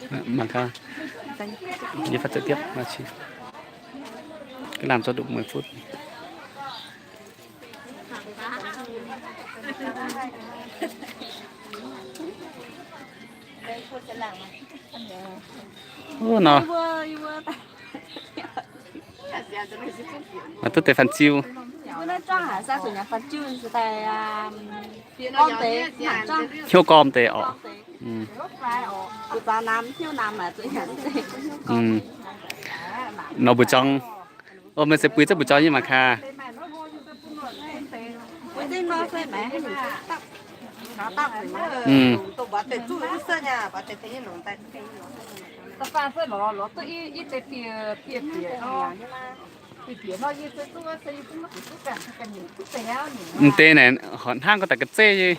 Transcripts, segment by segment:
Mangc gaax, yie phát trực tiếp livestream. Cái làm cho đủ mười phút. Ôh, nor. Mv duqv deix fanh ziu. Hnyouv gorm deix orqc. Nor mbuo zuangx, o, meih se bui zengv mbuo zuangx nyei mangc gaax. Mv deix naaic, hnangv gorngv daaih ga'zeiv nyei.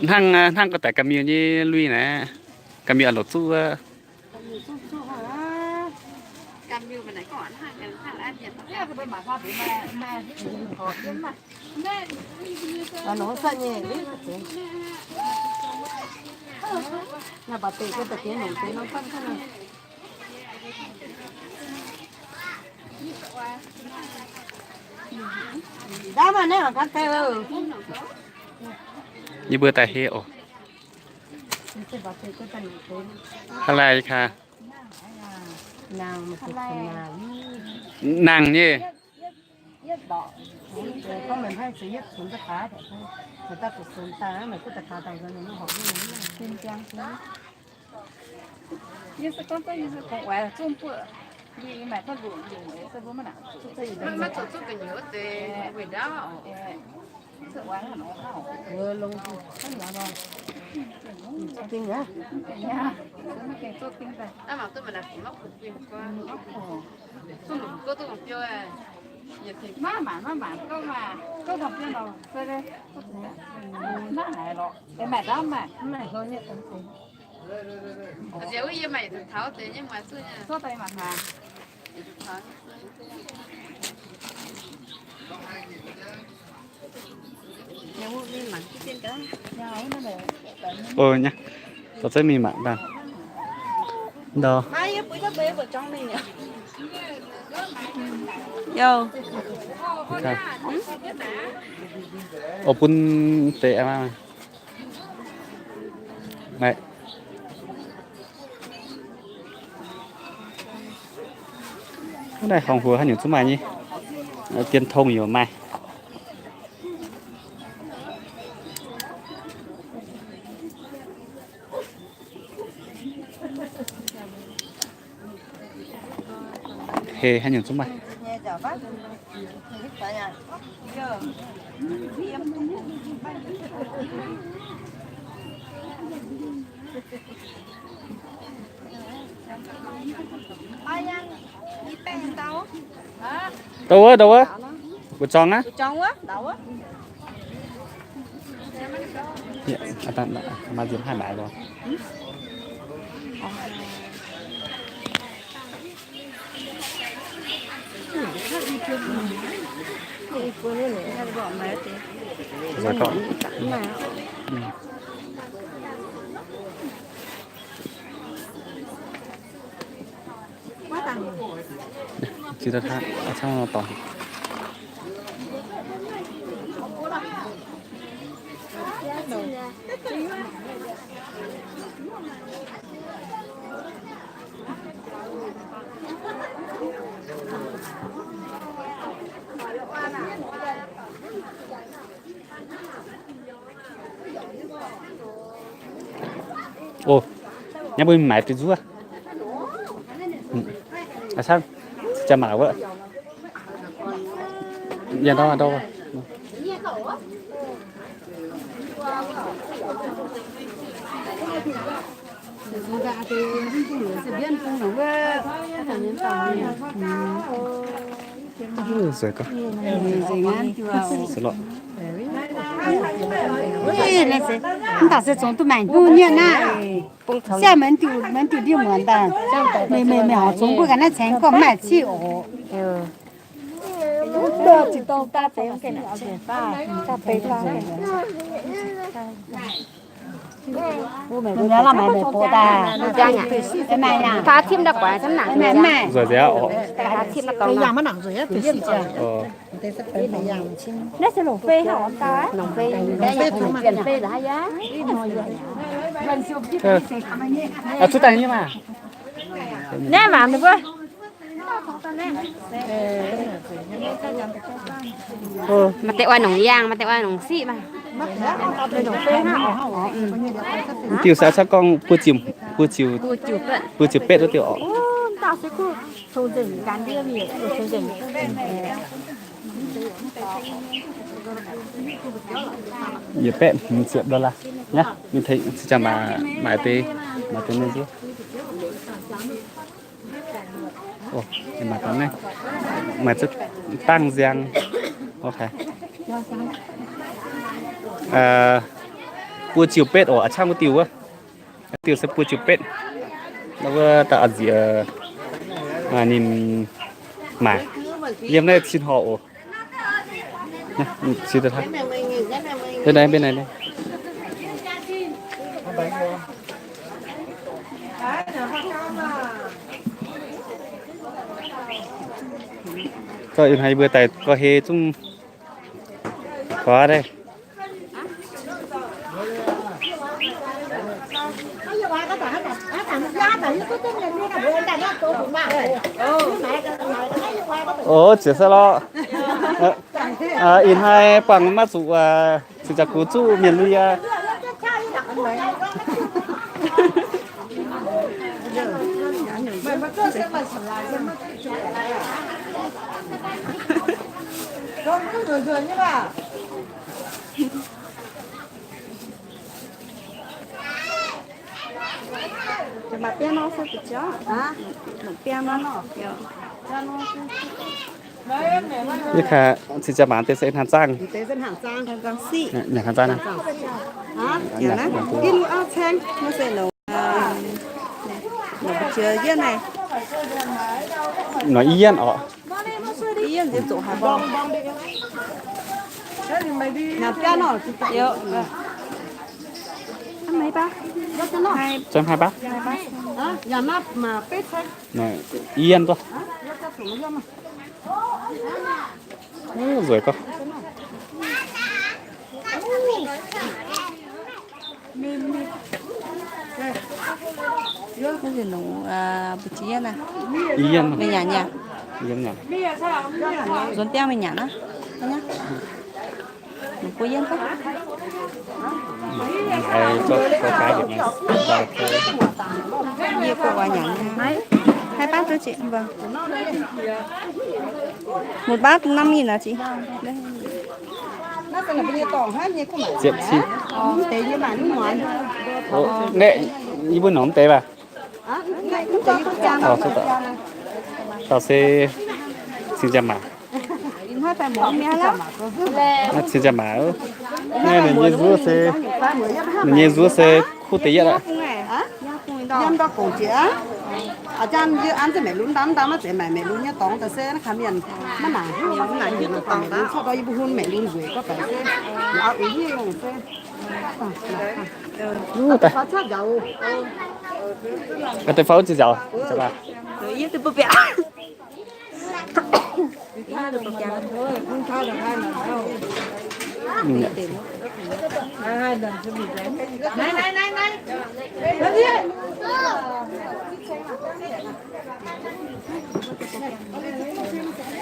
Hnangv, hnangv gorngv daaih ga'miuh nyei lui naaic. Ga'miuh a'loc zuqv wuov. Yie mbuo daaih hei oc. Haaix laai kaax? Nangh nyei. Ôi nhá, tao rất mì mặn ta. Đâu? Yo. Ôi bún tệ mà. Này. Cái này Hồng Hùa haaix nyungc zungv maaih nyei. Ờ, Tiên Thông nhiều maaih. Heh, haaix nyungc zungv maaih. Đâu á, đâu á? Của chồng á? Của chồng á, đâu á? Dạ, à, ta, ta, mà Diệp hai bãi rồi. Rồi cậu. Ừ. Chỉ là tha-, à, sao mà tỏ. Ồ, nhắm mbuo mải từ rúa. Ừ. À sao? Chả mải vậy. Giờ đó đâu? Ui, giời, con. Xin lỗi. Ih, mv baac se zungv duqv maengc duqv nyienv naaiv. Siang mv diuh, mv diuh ndiev muonz daaih. Meih, meih, meih horpc zungv mbuo ganh naaiv caengx gorngv maaih ciqv oc. Zinh dongh daaih deix, daaih deix daaih. Mbuo maiv maaih mbuo daaih. Taux tim daaih guaix camv naaic. Nzueic nziaauc oc. Taux tim daaih guaix. Naaiv se longc fei haic, longc fei, longc fei la'haiv yaac. Zuqc daaih nyei maah. Naaiv maah, ninh mbuo. Maaih deix oix nongc yangh, maaih deix oix nongc siqv maah. Diuh se cangv gorngv buo ziepc, buo ziepc, buo ziepc betv wuov diuh oc. Yietc baeqv hmz ziepc dollar. Naaiv, ninh tengx cing jaa maac, maaih deix, maaih deix mienh nzuov. Maaih dangh nziang. Buo ziepc betv oc, a'cangv wuov diuh wuov. Diuh se buo ziepc betv. Wuov dauh a'nziec ninh maac. Yiem naaiv cin horc oc. Benx naaiv, benx naaiv. Gorqv yie haiz mbuo daaih gorqv hei zungv gorqv daaih. Oc, ziex se lorqc. Ih hnoi buangh maiv zuqc cing jaa gux zuqv mienh lui aqv. Yie kaaix cing jaa maac deix se hnangv zaangv. Nor, yie yienh oc. Hai baav. Yie yienh duqv. Nzueic gorqv. Yie yienh. Meih nyanc nyei? Nzuonx biangh meih nyanc aqv. Mv baac yie gorqv nyanc nyei. Hai baav duqv jiex. Một bát năm nghìn hả chị? Ziepc cin. Naeqv, yie mbuo nongc mv deix baac. Dauh se cing jaa maac. Cing jaa maac. Naaiv ninh nyei nzuov se, ninh nyei nzuov se kuv deix yietv aqv. Deix faaux zinh nziaaux.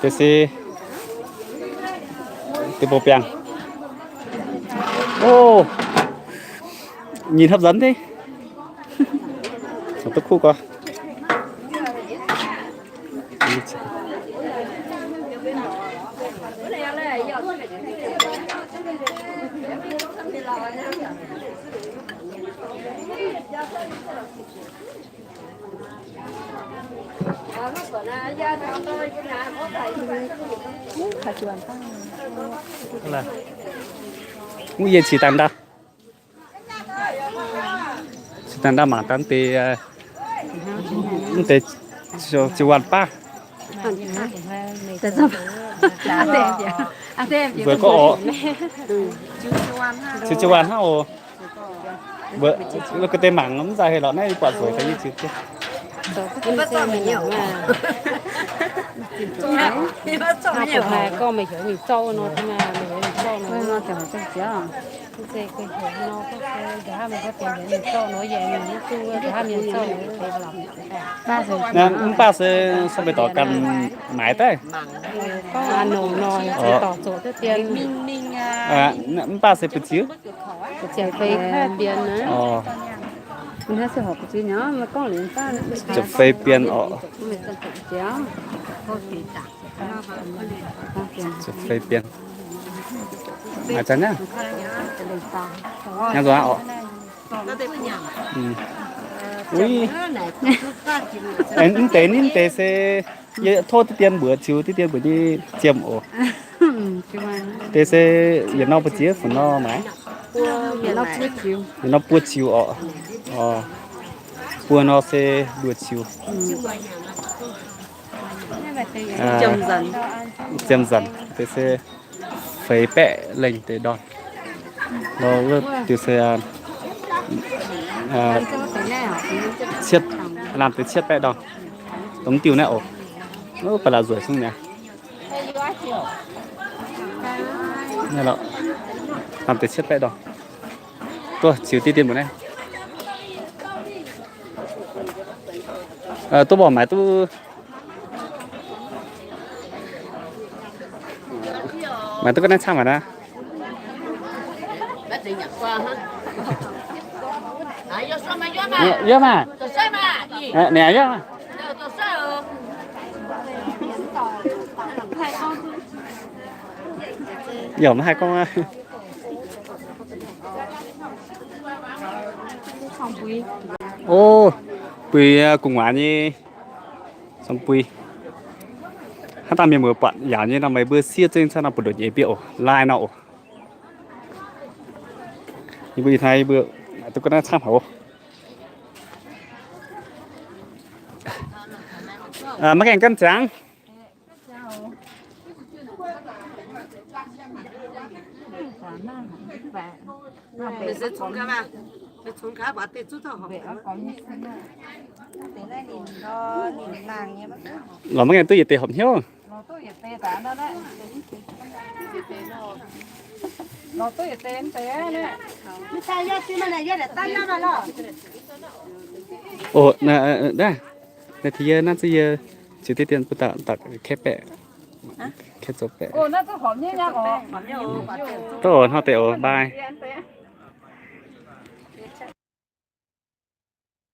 Deix se deix mbuo biangh. Ov, nhìn hấp dẫn thế. Duqv kuv gorx. Wuov yie cingx daaih ndau, cingx daaih ndau mangc daaih mv deix, mv deix ziouc waanc baav. Nzueic gorqv oc. Ziouc waanc hnangv oc. Mbuo, mbuo ga'deix mangc mv zai heh lorqc, naaiv buatc nzueic deix nyei ziux jienv. Gorngv meih heuc mingh zorqv nor, meih heuc mingh zorqv nor. Mv baac se, se meih dorc ganh maaiz daaih. Mv baac se buoz-ziux. Ziepc feix bienh orqc. Ziepc feix bienh. Maaih zanc nyei. Nyanc nzuonx orqc. Uix, mv deix, mv deix se yie tov diqv dien mbuox ziux, diqv dien mbuox nyei ziemh oc. Deix se yietc norm buoz-ziex fungc nor maaiz? Yietc norm buo ziux orqc. Buo nor se buo ziux. Ziemh nzanc deix se feix baeqv lengh deix ndorn. Nor wuov diuh se cietv, lamh deix cietv baeqv ndorn. Dongh diuh naaiv oc. Ba'laqc nzueic sung mi'aqv. Lamh deix cietv baeqv ndorn. Duqv ziux diqv dien mbuo naaiv. Duqv mborqv maaiz duqv. Maaiz duqv ga'naaiv camv haic naaiv. Yiem maah. Niaa, yiem maah. Yaac maiv haih gorngv aqv. O, buix gu'nguaaz nyei. Cong-bui. Hnangv dangh mienh muoz buatc yaauc nyei nor, meih mbuo siev zengv caux nor buoz-ndoqv nyei biauv oc, lai nor oc. Yie mbuo ih hnoi yie mbuo duqv ga'naaiv camv haic oc. Maiv gaengh gan ziangx. Lorz maiv gaengh duqv yietc deix horpc hnyouv. Oc, naaiv, naaiv, yie naaiv zungv yie ziux diqv dien bun dauh, dauh kaeqv baeqc, kaeqv zoux baeqc. Duqv oc, hnangv deix oc, bye.